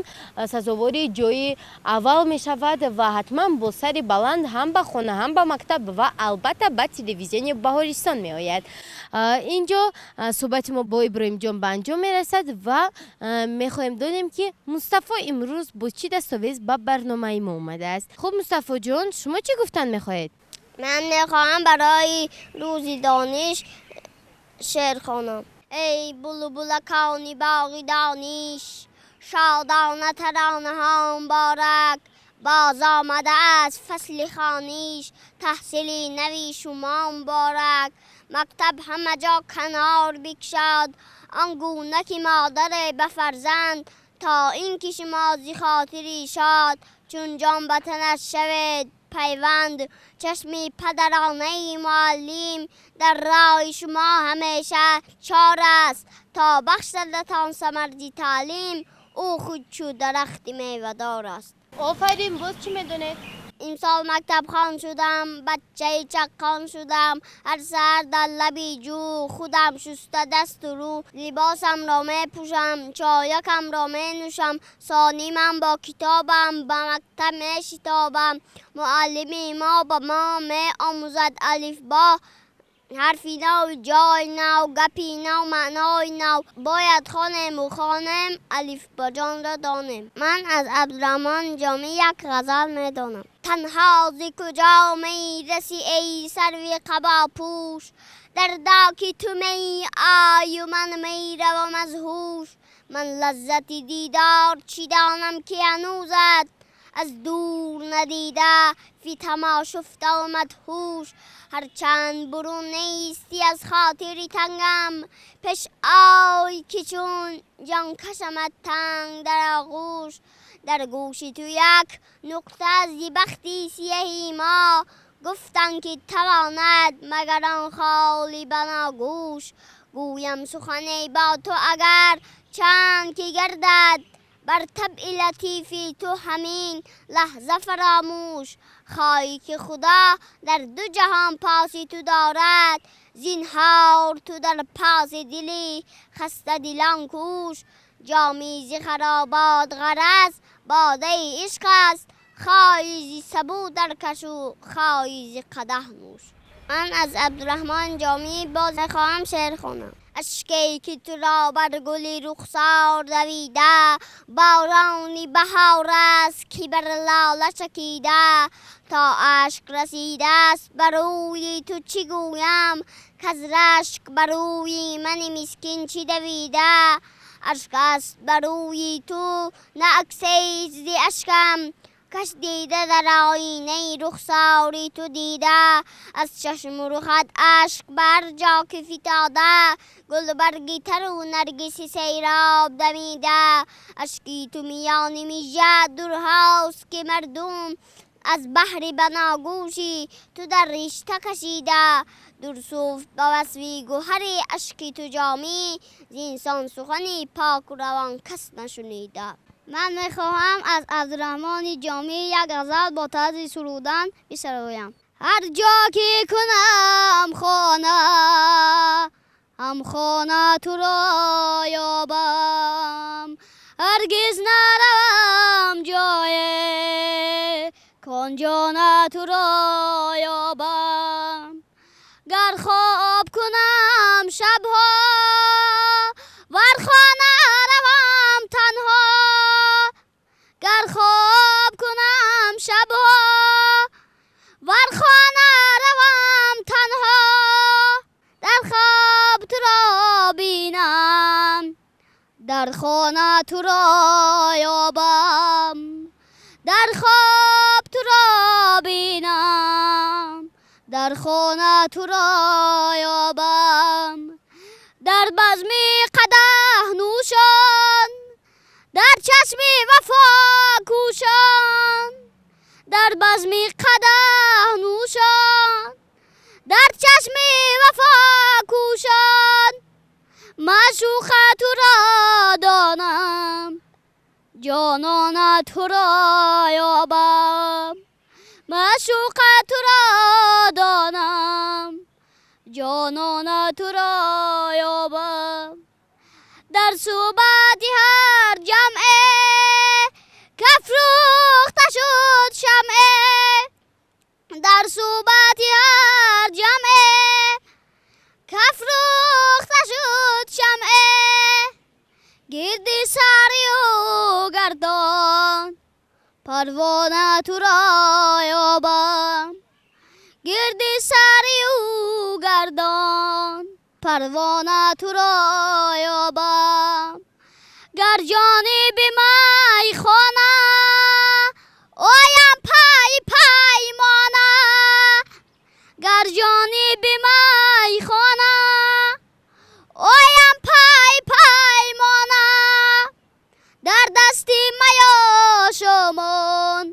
сазовори ҷои аввал мешавад ва ҳатман бо сари баланд ҳам ба хона, ҳам ба мактаб ва албатта ба телевизиони Баҳористон меояд. Ин ҷо суҳбати мо бо Иброҳимҷон ба анҷом мерасад ва мехоҳем донем, ки Мустафо имрӯз бо чӣ дастовез ба барномаи мо омадааст. Хуб, Мустафоҷон, шумо чӣ гуфтан мехоҳед? Ман мехоҳам барои рӯзи дониш шеър хонам. Эй булбулакони боғи дониш, шодона таронаҳо муборак. Боз омадааст фасли хониш, таҳсили нави шумо муборак. Мактаб ҳама ҷо канор бикшод, он гуна ки модаре ба фарзанд, то ин ки шумо зи хотири шод, чун ҷон ба танаш шавед пайванд. Чашми падаронаи муаллим дар роҳи шумо ҳамеша чор аст, то бахшадатон самарди таълим, ӯ худ чу дарахти мевадор аст. Офарин! Боз чӣ медонед? Имсол мактабхон шудам, бачаи чаққон шудам. Ҳар саҳар дар лаби ҷӯ худам шуста дасту рӯ, либосамро мепӯшам, чоякамро менӯшам, сонимам бо китобам ба мактаб мешитобам. Муаллими мо ба мо меомӯзад алифбо, ҳарфи нав, ҷои нав, гапи нав, маънои нав. Бояд хонему хонем, алифбоҷонро донем. Ман аз Абдураҳмон Ҷомӣ як ғазал медонам. Танҳо зи куҷо мерасӣ, эй сарви қабопӯш? Дарда ки ту меою, ман меравам аз ҳуш. Ман лаззати дидор чӣ донам, ки ҳанӯзат аз дур надида, фи тамошуфтау мадҳуш. Ҳарчанд бурун нестӣ аз хотири тангам, пеш ой, ки чун ҷон кашамат танг дар оғӯш. Дар гӯши ту як нуқта зи бахти сиёҳи мо гуфтанд, ки тавонад магар он холи баногӯш. Гӯям сухане бо ту агар чанд, ки гардад бар табъи латифи ту ҳамин лаҳза фаромӯш. Хоҳӣ ки Худо дар ду ҷаҳон поси ту дорад, зинҳор ту дар поси дили хастадилон кӯш. Ҷоми зи харобот ғараз бодаи ишқ аст, хоҳӣ зи сабӯ даркашу, хоҳӣ зи қадаҳ нӯш. Ман аз Абдураҳмон Ҷомӣ боз мехоҳам шеър хонам. Ашке ки туро бар гули рухсор давида, борони баҳор аст, ки бар лола чакида. То ашк расидааст ба рӯи ту, чӣ гӯям, каз рашк ба рӯи мани мискин чӣ давида? Ашк аст ба рӯи ту, на аксест зи ашкам, каш дида дар оинаи рухсори ту дида. Аз чашму рухат ашк бар ҷо ки фитода, гулбарги тару наргиси сейроб дамида. Ашки ту миёни мижа дурҳост, ки мардум аз баҳри баногӯши ту дар ришта кашида. Дурсуфт ба васфи гӯҳари ашки ту Ҷомӣ, зинсон сухани поку равон кас нашунида. Ман мехоҳам аз Абдураҳмони Ҷомӣ як ғазал бо тарзи сурудан бисароям. Ҳар ҷо ки кунам хона, Ҳам хона туро ёбам, ҳаргиз наравам ҷое, кон ҷона туро ёбам. Гар хоб кунам шабҳо, вар хона равам танҳо. Гар хоб кунам шабҳо, вар хона равам танҳо. Дар хоб туро бинам, дар хона туро ёбам. Дар хоб туро бинам, дар хона туро ёбам. Дар базми қадаҳ нӯшон, дар чашми вафо кӯшон. Дар базми қадаҳ нӯшон, дар чашми вафо кӯшон. Маъшуқа туро донам, ҷонона туро ёбам. Маъшуқа туро донам, ҷонона туро ёбам. Дар суҳбати ҳар ҷамъе, кафрӯхта шуд шамъе. Дар суҳбати ҳар ҷамъе, кафрӯхта шуд шамъе. Гирди сари ӯ гардон, парвона туро ёбам. Гирди сари ӯ гардон, парвона туро ёбам. Гар ҷониби майхона оям пай паймона. Гар ҷониби майхона оям пай паймона. Дар дасти маёшомон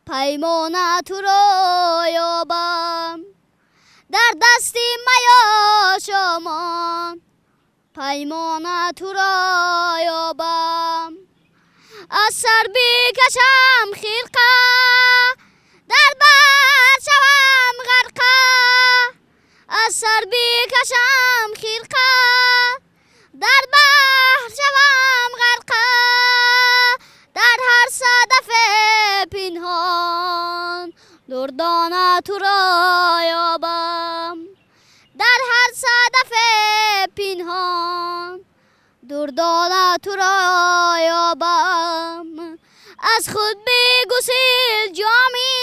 паймона туро ёбам. Дар дасти маёшомон паймона туро ёбам. Аз сар бикашам хирқа, дар баҳр шавам ғарқа. Аз сар бикашам хирқа, дар баҳр шавам ғарқа. Дар ҳар садафе пинҳон дурдона туро ёбам. Дар ҳар садафе пинҳон дурдона туро ёбам. Аз худ бигусил ҷомӣ,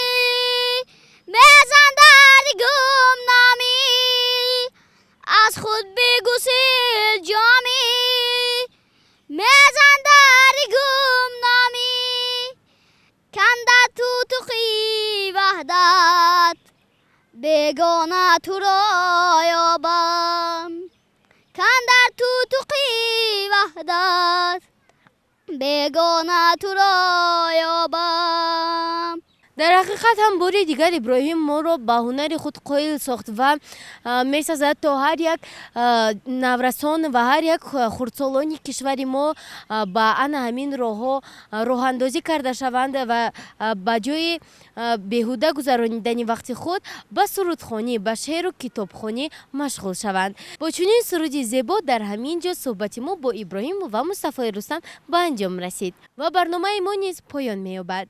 мезан дар гумномӣ. Аз худ бигусил ҷомӣ, мезан дар гумномӣ. Канда тутуқи ваҳдат, бегона туро ёбам. Кандар тутуқи ваҳдат, бегона туро ёбам. Дар ҳақиқат ҳам бори дигар Иброҳим моро ба ҳунари худ қоил сохт ва месазад то ҳар як наврасон ва ҳар як хурдсолони кишвари мо ба ана ҳамин роҳҳо роҳандозӣ карда шаванд ва ба ҷои беҳуда гузаронидани вақти худ ба сурудхонӣ, ба шеъру китобхонӣ машғул шаванд. Бо чунин суруди зебо дар ҳамин ҷо суҳбати мо бо Иброҳим ва Мустафои Рустам ба анҷом расид ва барномаи мо низ поён меёбад.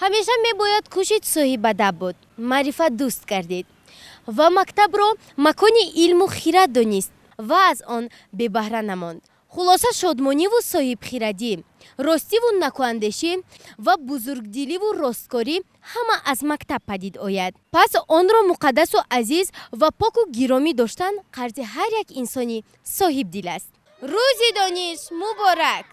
Ҳамеша мебояд кӯшид соҳибадаб буд, маърифат дӯст гардид ва мактабро макони илму хирад донист ва аз он бебаҳра намонд. Хулоса, шодмониву соҳибхирадӣ, ростиву накӯандешӣ ва бузургдиливу росткорӣ ҳама аз мактаб падид ояд. Пас онро муқаддасу азиз ва поку гиромӣ доштан қарзи ҳар як инсони соҳибдил аст. Рӯзи дониш муборак!